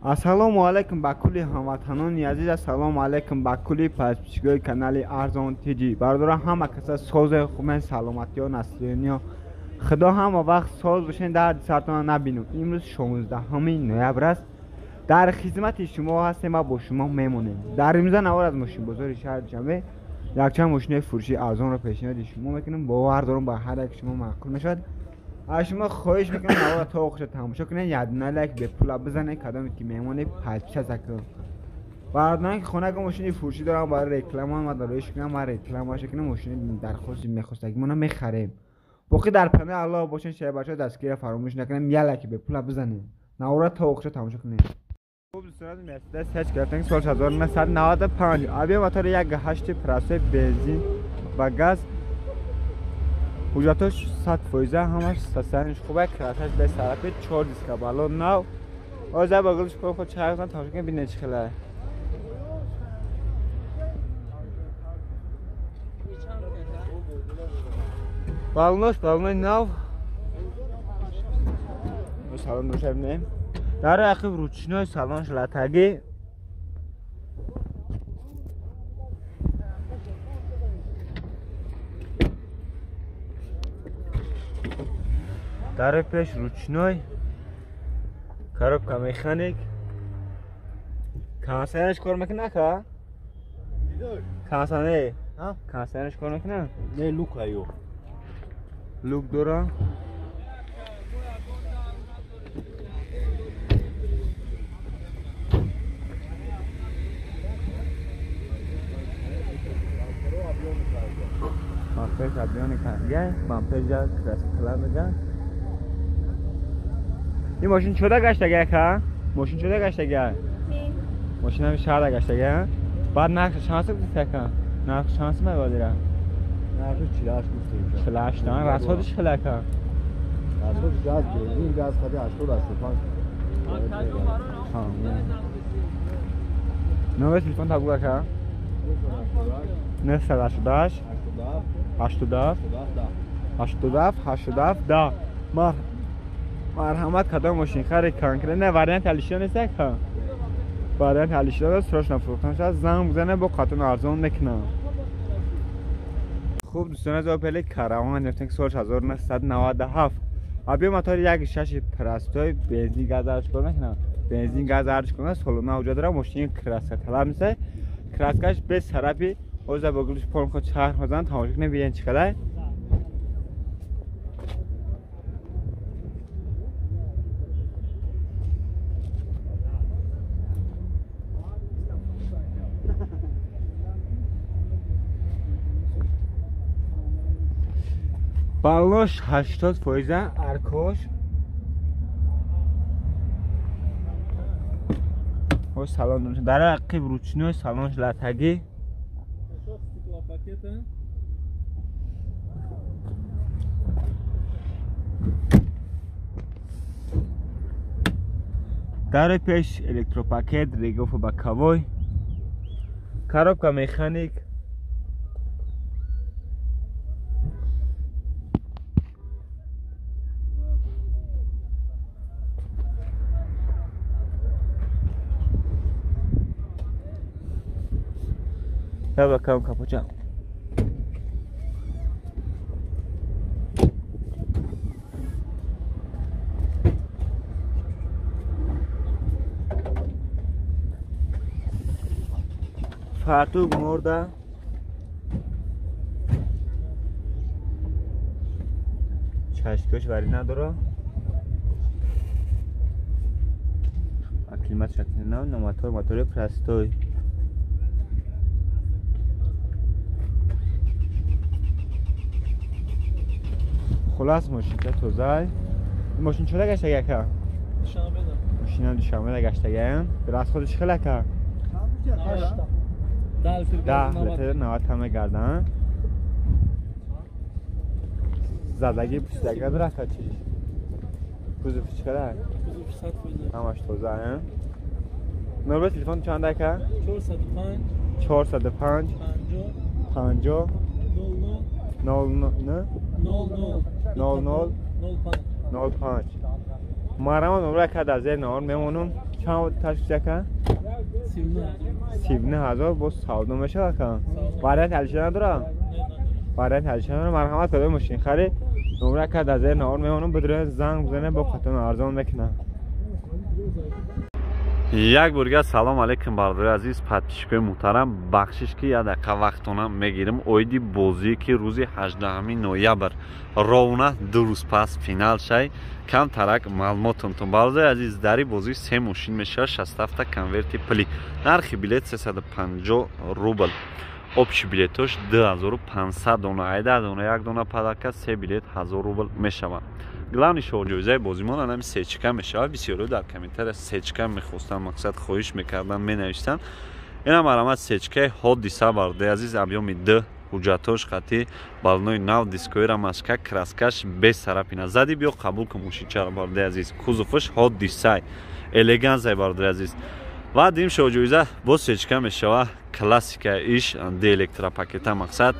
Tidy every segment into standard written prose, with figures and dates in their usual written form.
Ассалому алайкум ба кулли ҳамватанони азиз, ассалому алайкум ба кулли подписчикои канали Арзон ТЖ. Бародарон, ҳама каса созе хубен, саломатиё, насиёниё. Худо ҳама вақт соз бошен, дарди сартона набинум. Имрӯз 16 ноябр аст. Дар хизмати шумо ҳастем ва бо шумо мемонем. Дар имрӯза навор аз мошинбозори шаҳри Душанбе якчанд мошинаи фурӯшии арзонро пешниҳоди шумо мекунем. Бовар дорам ба ҳар як шумо маъқул мешавад. Аз шумо хоҳиш мекунам навора то охирша тамошо кунед, ядна лайк бепула бизанед, кадоме ки меҳмоне подписаться кунед. Бародарон ки хонаго мошини фурӯшӣ дорам, барои реклама ма дароиш кунам, ма рекламаша кунам, мошини дархости мехостагимона мехарем. Боқӣ дар паноҳи Аллоҳ бошед, шеър бачаҳо дастгирия фаромӯш накунем, я лайки бепула бизанед. Навора то охирша тамошо кунед. Хуб дӯстон, Мерседес H гирифтан соли 1995, объем мотори 1.8 простой, бензин ва газ. Ҳуҷҷатҳош 100%, ҳамаш состояниш хуб, красаш без сарапи, 4 диска балон нав. Оза ба гулш пой худ чарх зан, тамошо кунед, бинед чӣ хеле. Балонош балонои нав. Салон доша бинем. Дар ақиб ручной салонш латагӣ. Дар пеш ручной, коробка механик. Консернаш кор мекунад ака? Консерне? Консернаш кор мекунад? Не, лук аю. Лук дора. Бампер объёни карга, бампер ҷа краска меган. Ин мошин чода гаштага ака? Мошин чода гаштага? Мошин ҳами шаҳрда гаштага? Баъд нархш чанд сум гуфти ака? Нархш чанд сум мебодира? Нархш 48 гуфтем. 48 тан. Расходиш хеле ака? Расходиш газ, бензин, газ хади 80 85. Номер телефон та бигӯ ака? 988 87 87 87 10. Марҳамат, кадом мошинхари конкретно вариант алишида нест ака? Вариант алишида аст, срочно фурӯхтан шавад, занг бизанед, бо қатон арзон мекунам. Хуб дӯстон, аз Опел Караван гирифтем ки соли 1997. Объем мотори 1.6 простой, бензин газ арз кор мекунам. Бензин газ арз кунад, солона ҳуҷҷат дорам, мошини краска талаб нест. Краскаш без сарапи, оза бо гулиш пон худ чарх мезанад, тамошо кунед, бинед чӣ қадар. Балош 80%, аркош. О салон дар ақиб ручной салонш латагӣ. Дар пеш электропакет, регоф боковой. Коробка механик. Я бакам капуча. Фартук морда. Чашкош вари надора. А климат шатина, но мотор, мотори простой. Хулас мошинка тозай. Мошин чода гаштага ака? Душанбеда. Мошинам Душанбеда гаштага. Расходиш хеле ака? 10 литр 90 ҳама гардан. Задагӣ пусидаги надора ака чиш? Кузов чӣ қадар? Кузов 100%. Ҳамаш тоза, а? Номер телефон чанд ака? 405 405 50 50 00 00 00 00 05. Марҳамат номра ка дар зери навор мемонам. Чанд ташкил ака? 39000 боз савдо мешавад ака. Вариант ҳалиша надора? Вариант ҳалиша надора. Марҳамат кадои мошин хари номра ка дар зери навор мемонам, бидуре занг бизанед, бо қатон арзон мекунам. Як борга салом алейкум бародари азиз, подписчикои муҳтарам. Бахшиш ки як дақиқа вақтона мегирим. Оиди бозие ки рӯзи 18 ноябр ровна 2 рӯз пас финал шай, камтарак маълумотонтон. Бародари азиз, дар ин бозӣ се мошин мешавад, 67 конверти пулӣ. Нархи билет 350 рубл. Общий билетош 2500 дона, айда дона, як дона подарка, се билет 1000 рубл мешавад. Главный шоҳҷоизаи бозимон анами сечка мешавад. Бисёриҳо дар комментария сечка мехостанд, мақсад хоҳиш мекарданд, менавиштанд. Инам марамат сечкаи ҳодиса бародари азиз, объёми 2, ҳуҷҷатош қатӣ, балонои нав, дискои рамашка, краскаш бесарапина. Зади биё қабул кун мошинчаро бародари азиз. Кузоваш ҳодисай, элегансай бародари азиз. Ва дим шоҳҷоиза боз сечка мешавад, классика иш, д электропакета мақсад,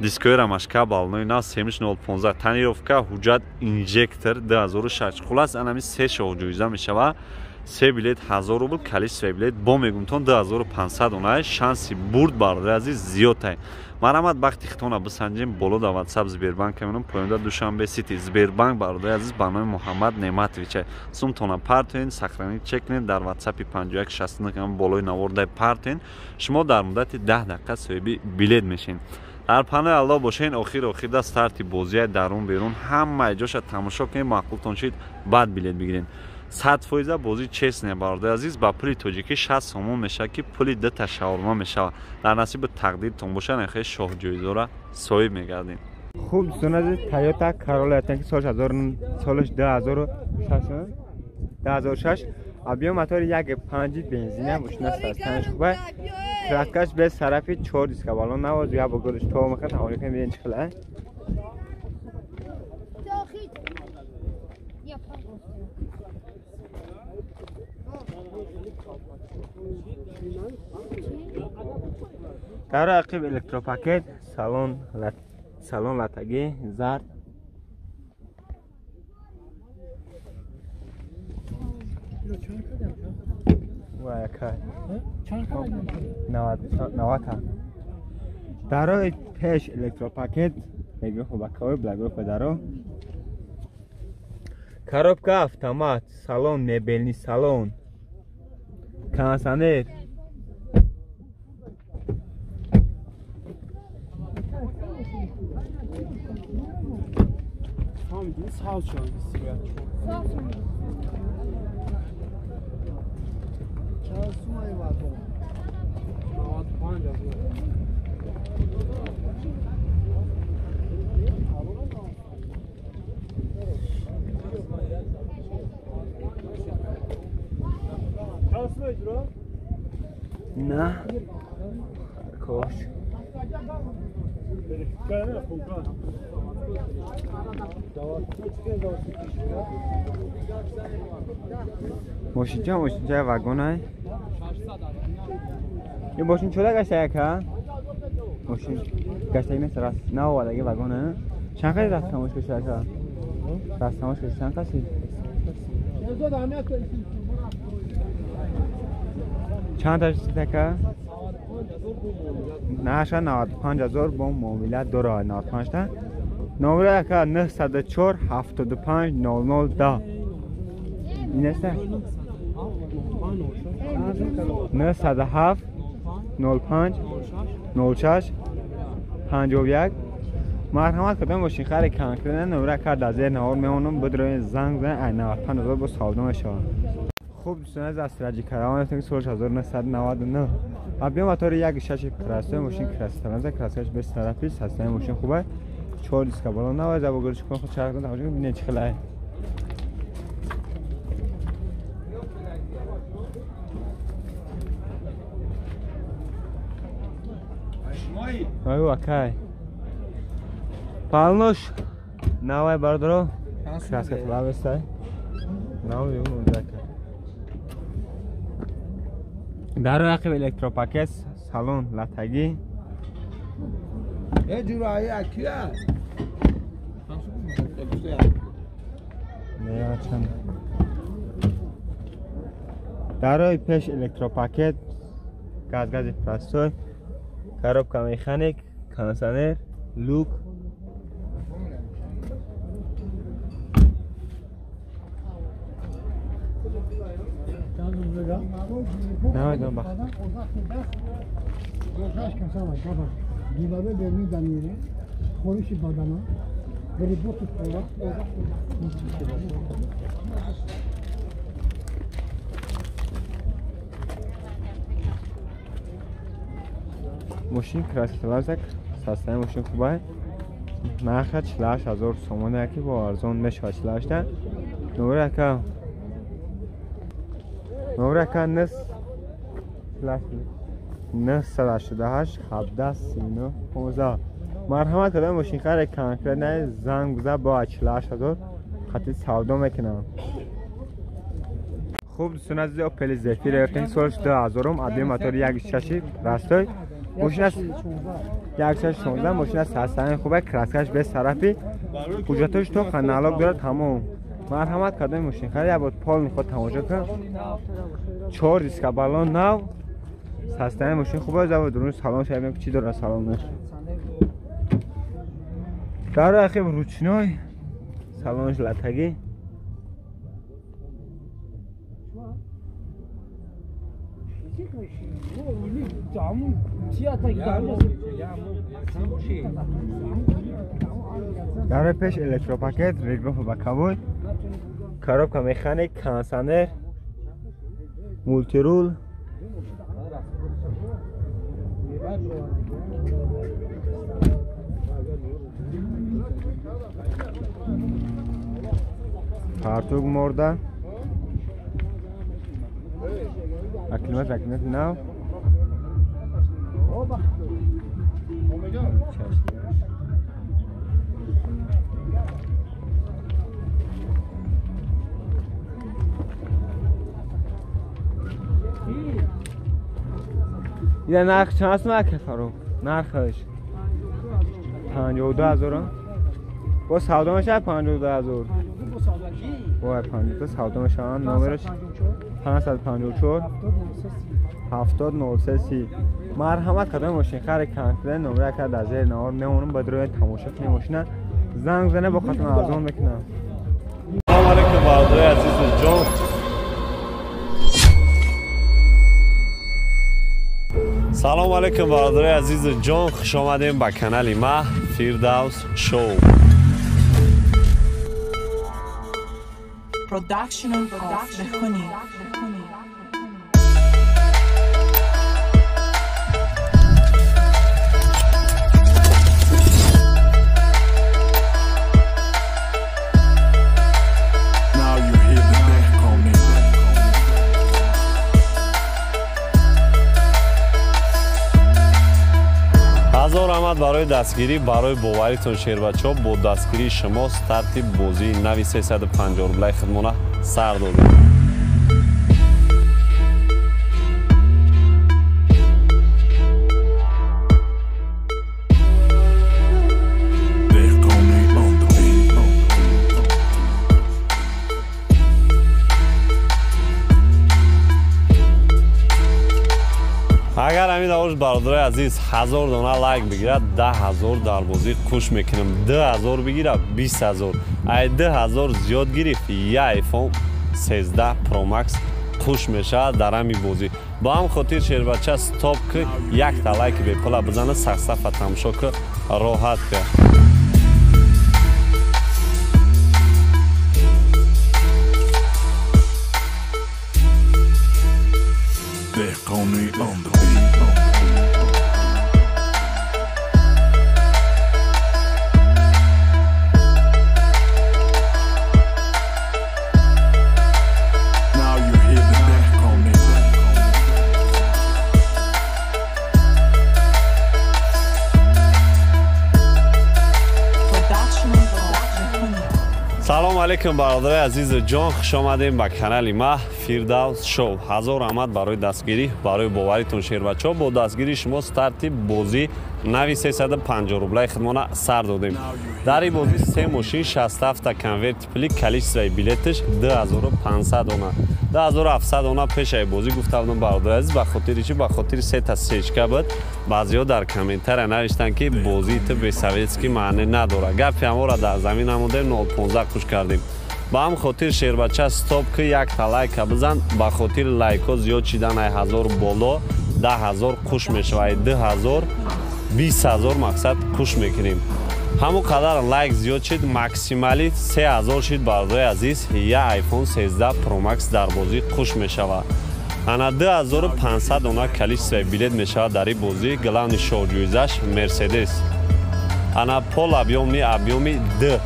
дискои рамашка, балонои нав, 7015, тонировка, ҳуҷҷат, инжектор 2006. Хулас анами се шоҳҷоиза мешавад. Се билет 1000 рубл, количество билет бо мегумтон 2500 дона. Шанси бурд бародари азиз зиёдтай. Марҳамат бахти хитона бисанҷем. Боло дар WhatsApp Сбербанк мемонам, поёнда Душанбе Сити. Сбербанк бародари азиз ба номи Муҳаммад Неъматович. Сумтона партоен, сохранить чек кунед дар WhatsApp 5169 болои навордай партоен. Шумо дар муддати 10 дақиқа соҳиби билет мешед. Дар панои Аллоҳ бошен. Охир-охирда старти бозия дарун берун ҳамаи ҷоша тамошо кунед, маъқултон шид, баъд билет бигиред. 100% бозӣ честне бародари азиз. Ба пули тоҷикӣ 60 сомон мешавад, ки пули дута шаурма мешавад. Дар насиби тақдиртон бошад, нахе шоҳҷоизора соҳиб мегардем. Хуб дӯстони азиз, Toyota Corolla ки солаш 2006, объём мотори 1.5 бензина, мошин аст, танаш хуб, краскаш без сарафи, 4 диска балон навоз, я бо гулш то мехад тамошо кунед, бибинед чӣ хела. Дар ақиб электропакет, салон латагӣ, зард. Дарои пеш электропакет, мегӯ благо даро. Коробка автомат, салон мебельный салон, кондиционер. نه کاش ماشینچه ماشینچه وگون های این ماشین چوده گشته یک ها ماشین گشته نیست راست نه آوردگی وگون ها چند خیلی راست تماش کشه یک ها راست تماش کشه چند کسی چند تا تکه؟ نه 95,000 با معامله داره 95 تا نمره که 904 75 00 10 این است 907 05 06 51 марҳамат кардам мошин хари конкретно нумра кард аз зер навор мемонам бидроин занг зан ай 95,000 бо савдо мешавад. Хуб дӯстон аз Астраҷи караван ҳастем соли 1999 объём мотори 1.6 красои мошин красоталанза краскаш без тарафи састаи мошин хуб аст 4 диска боло навай забогириш кун худ чарх тамошо кун бинед чӣ хелае. Ай акай палнош навай бардоро краска хуб нав юмудака дар рақиб электропакет салон латагӣ Дарои пеш электропакет, газгази простой, коробка механик, кондиционер, люк. Намедонам бахт. Мошин краскалазак, састаи мошин хубай. Нарха 48 000 сомоне ки бо арзон мешавад 48-та. Номер ака нес 988 17 39 15. Марҳамат кардам мошинхаре конкретно занг биза бо 48 000 хати савдо мекунам. Хуб дӯстони азиз, Opel Zafira ёфтем соли 2000, объем мотори 1.6 растой. Мошин аст 1.16, мошин аст састаи хубе, краскаш без тарафи, ҳуҷҷатош то налог дорад тамом. Марҳамат кардам мошинхаре як бор полный худ тамошо кун. 4 диска баллон нав, састаи мошин хубе, завод дурун салон шавем чӣ дорад салонаш. Дар ахир ручной салонаш латагӣ. Дар пеш электропакет, реграф боковой, коробка механик, кондиционер, мультирул. Фартук морда. Аклимат нав. یه نرخ چند است مکه فرو؟ نرخش 52 000. با سودا میشه 52 000. با 52 سودا میشه. نمرش 554 70 930. марҳамат кардам мошинхаре конкрет номра кард дар зери навор мемонам ба дурӯи тамошо кунем мошина занг зане бо хатм арзон мекунам. Салом алейкум бародари азизу ҷон. Салом алейкум бародари азизу ҷон, хуш омадем ба канали ма Фирдавс Шоу. Production of Behkoni. Now you hear the Dehkoni. Ҳазор раҳмат барои дастгирӣ, барои боваритон шербачаҳо. Бо дастгирии шумо старти бозии нави 350 рублаи худмона сар додем. Dehkoni on the beat. Агар ҳамин давош бародарои азиз 1000 дона лайк бигирад, 10 000 дар бозӣ қуш мекунем. 2000 бигирад, 20 000. Ай 2000 зиёд гирифт, я iPhone 13 Pro Max қуш мешавад дар ҳамин бозӣ. Ба ҳам хотир шербача стоп ки якта лайки бепула бизана, сахсафа тамошо ки роҳат ки. Dehkoni on the beat. Now you hear the Dehkoni. Production of Behkoni. Салом алейкум бародарои азизу ҷон, хуш омадем ба канали ма Фирдавс Шоу. Ҳазор раҳмат барои дастгирӣ, барои боваритон шербачаҳо. Бо дастгирии шумо старти бозӣ нави 350 рублаи худмона сар додем. Дар ин бозӣ се мошин, 67 конверти пули, количествои билеташ 2500 дона. 2700 дона пешаи бозӣ гуфта будам, бародари азиз. Ба хотири чӣ? Ба хотири сета сечка буд. Баъзеҳо дар комментария навиштанд, ки бозии ту бесоветский маъне надорад. Гапи ҳаморо дар замин намондем, 015 қуш кардем. Ба ҳам хотир, шербача, стоп ки, якта лайка бизан. Ба хотири лайкҳо зиёд шидан, ай 1000 боло 10 000 қуш мешавад, ай 2000 20 000 мақсад қуш мекунем. Ҳамон қадар лайк зиёд шид, максималӣ 3000 шид, бародари азиз, я iPhone 13 Pro Max дар бозӣ қуш мешавад. Ана 2500 дона количествои билет мешавад дар ин бозӣ. Главный шоҳҷоизаш Мерседес. Ана полуобъёмный, объёми д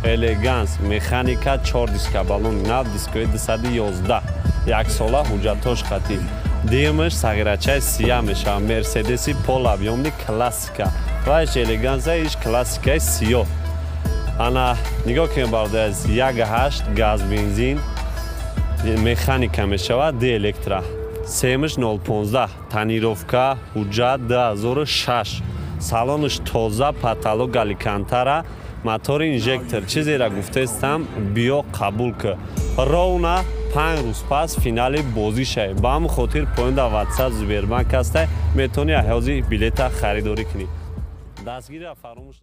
элеганс, механика, чор диска, баллони нав, дискои 211, яксола ҳуҷҷатош хатӣ. Дуюмаш сағирачаи сия мешавад, Мерседеси полуобъёмный классика. Вайш элеганса, иш классикаи сиёҳ. Ана нигоҳ кунед, бародари азиз, 1,8 газ, бензин, механика мешавад, д электро. Семаш 015, тонировка, ҳуҷҷат, 2006, салонаш тоза, потолок алькантара, мотори инжектор. Чизеро гуфтаистам, биё қабул кӣ. Ровно 5 рӯз пас финали бозӣ шавед. Ба ҳамн хотир поён дар Ватсап, Сбербанк ҳастай, метавонӣ ҳози билета харидорӣ кунӣ. Дастгирира фаромӯш.